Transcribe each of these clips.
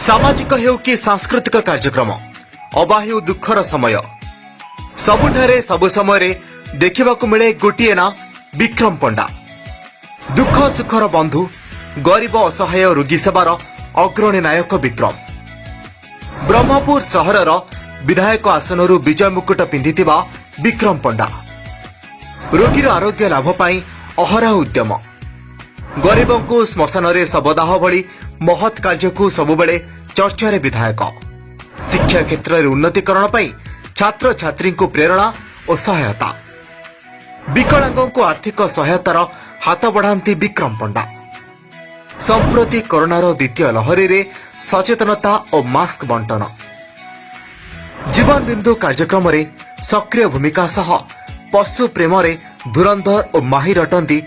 ସାମାଜିକ ହେଉ କି ସାଂସ୍କୃତିକ କାର୍ଯ୍ୟକ୍ରମ ଅବା ହେଉ ଦୁଃଖର ସମୟ, ସବୁଠାରେ ସବୁ ସମୟରେ ଦେଖିବାକୁ ମିଳେ ଗୋଟିଏ ନାଁ, ବିକ୍ରମ ପଣ୍ଡା। ଦୁଃଖ ସୁଖର ବନ୍ଧୁ, ଗରିବ, ଅସହାୟ, ରୋଗୀ ସେବାର ଅଗ୍ରଣୀ ନାୟକ ବିକ୍ରମ। ବ୍ରହ୍ମପୁର ସହରର ବିଧାୟକ ଆସନରୁ ବିଜୟ ମୁକୁଟ ପିନ୍ଧିଥିବା ବିକ୍ରମ ପଣ୍ଡା ରୋଗୀର ଆରୋଗ୍ୟ ଲାଭ ପାଇଁ ଅହରହ ଉଦ୍ୟମ, ଗରିବଙ୍କୁ ଶ୍ମଶାନରେ ଶବଦାହ ଭଳି ମହତ୍ କାର୍ଯ୍ୟକୁ ସବୁବେଳେ ଚର୍ଚ୍ଚାରେ ବିଧାୟକ। ଶିକ୍ଷା କ୍ଷେତ୍ରରେ ଉନ୍ନତିକରଣ ପାଇଁ ଛାତ୍ରଛାତ୍ରୀଙ୍କୁ ପ୍ରେରଣା ଓ ସହାୟତା, ବିକଳାଙ୍ଗଙ୍କୁ ଆର୍ଥିକ ସହାୟତାର ହାତ ବଢ଼ାନ୍ତି ବିକ୍ରମ ପଣ୍ଡା। ସମ୍ପ୍ରତି କରୋନାର ଦ୍ୱିତୀୟ ଲହରୀରେ ସଚେତନତା ଓ ମାସ୍କ ବଣ୍ଟନ, ଜୀବନ ବିନ୍ଦୁ କାର୍ଯ୍ୟକ୍ରମରେ ସକ୍ରିୟ ଭୂମିକା ସହ ପଶୁ ପ୍ରେମରେ ଧୁରନ୍ଧର ଓ ମାହିର ଅଟନ୍ତି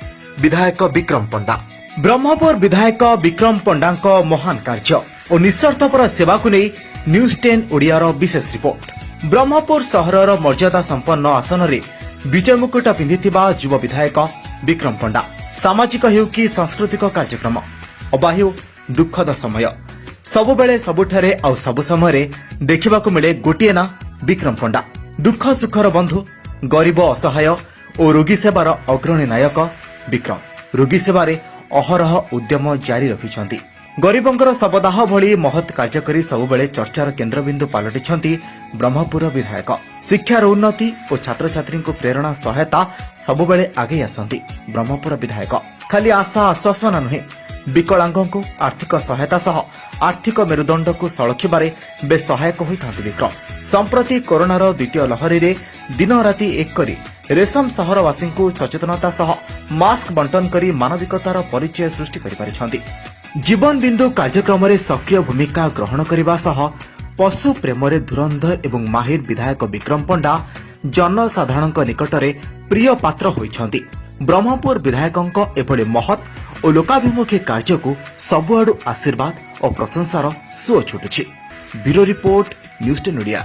ବିଧାୟକ ବିକ୍ରମ ପଣ୍ଡା। ବ୍ରହ୍ମପୁର ବିଧାୟକ ବିକ୍ରମ ପଣ୍ଡାଙ୍କ ମହାନ କାର୍ଯ୍ୟ ଓ ନିଃସ୍ୱାର୍ଥପର ସେବାକୁ ନେଇ ନ୍ୟୁଜ୍ 10 ଓଡ଼ିଆର ବିଶେଷ ରିପୋର୍ଟ। ବ୍ରହ୍ମପୁର ସହରର ମର୍ଯ୍ୟାଦା ସମ୍ପନ୍ନ ଆସନରେ ବିଜୟ ମୁକୁଟ ପିନ୍ଧିଥିବା ଯୁବ ବିଧାୟକ ବିକ୍ରମ ପଣ୍ଡା ସାମାଜିକ ହେଉ କି ସାଂସ୍କୃତିକ କାର୍ଯ୍ୟକ୍ରମ ଅବା ହେଉ ଦୁଃଖଦ ସମୟ, ସବୁବେଳେ, ସବୁଠାରେ ଆଉ ସବୁ ସମୟରେ ଦେଖିବାକୁ ମିଳେ ଗୋଟିଏ ନାଁ, ବିକ୍ରମ ପଣ୍ଡା। ଦୁଃଖ ସୁଖର ବନ୍ଧୁ, ଗରିବ, ଅସହାୟ ଓ ରୋଗୀ ସେବାର ଅଗ୍ରଣୀ ନାୟକ ବିକ୍ରମ ରୋଗୀ ସେବାରେ ଅହରହ ଉଦ୍ୟମ ଜାରି ରଖିଛନ୍ତି। ଗରିବଙ୍କର ଶବଦାହ ଭଳି ମହତ୍ କାର୍ଯ୍ୟ କରି ସବୁବେଳେ ଚର୍ଚ୍ଚାର କେନ୍ଦ୍ରବିନ୍ଦୁ ପାଲଟିଛନ୍ତି ବ୍ରହ୍ମପୁର ବିଧାୟକ। ଶିକ୍ଷାର ଉନ୍ନତି ଓ ଛାତ୍ରଛାତ୍ରୀଙ୍କୁ ପ୍ରେରଣା ସହାୟତା ସବୁବେଳେ ଆଗେଇ ଆସନ୍ତି ବ୍ରହ୍ମପୁର ବିଧାୟକ। ଖାଲି ଆଶା ଆଶ୍ୱାସନା ନୁହେଁ, ବିକଳାଙ୍ଗଙ୍କୁ ଆର୍ଥିକ ସହାୟତା ସହ ଆର୍ଥିକ ମେରୁଦଣ୍ଡକୁ ସଳଖିବାରେ ବେଶ୍ ସହାୟକ ହୋଇଥାନ୍ତି ବିକ୍ରମ। ସମ୍ପ୍ରତି କରୋନାର ଦ୍ୱିତୀୟ ଲହରୀରେ ଦିନ ରାତି ଏକ କରି ରେଶମ ସହରବାସୀଙ୍କୁ ସଚେତନତା ସହ ମାସ୍କ ବଣ୍ଟନ କରି ମାନବିକତାର ପରିଚୟ ସୃଷ୍ଟି କରିପାରିଛନ୍ତି। ଜୀବନ ବିନ୍ଦୁ କାର୍ଯ୍ୟକ୍ରମରେ ସକ୍ରିୟ ଭୂମିକା ଗ୍ରହଣ କରିବା ସହ ପଶୁ ପ୍ରେମରେ ଧୁରନ୍ଧର ଏବଂ ମାହିର ବିଧାୟକ ବିକ୍ରମ ପଣ୍ଡା ଜନସାଧାରଣଙ୍କ ନିକଟରେ ପ୍ରିୟ ପାତ୍ର ହୋଇଛନ୍ତି। ବ୍ରହ୍ମପୁର ବିଧାୟକଙ୍କ ଏଭଳି ମହତ୍ ଓ ଲୋକାଭିମୁଖୀ କାର୍ଯ୍ୟକୁ ସବୁଆଡୁ ଆଶୀର୍ବାଦ ଓ ପ୍ରଶଂସାର ସୁଅ ଛୁଟୁଛି। Bureau report, news 10 Odia.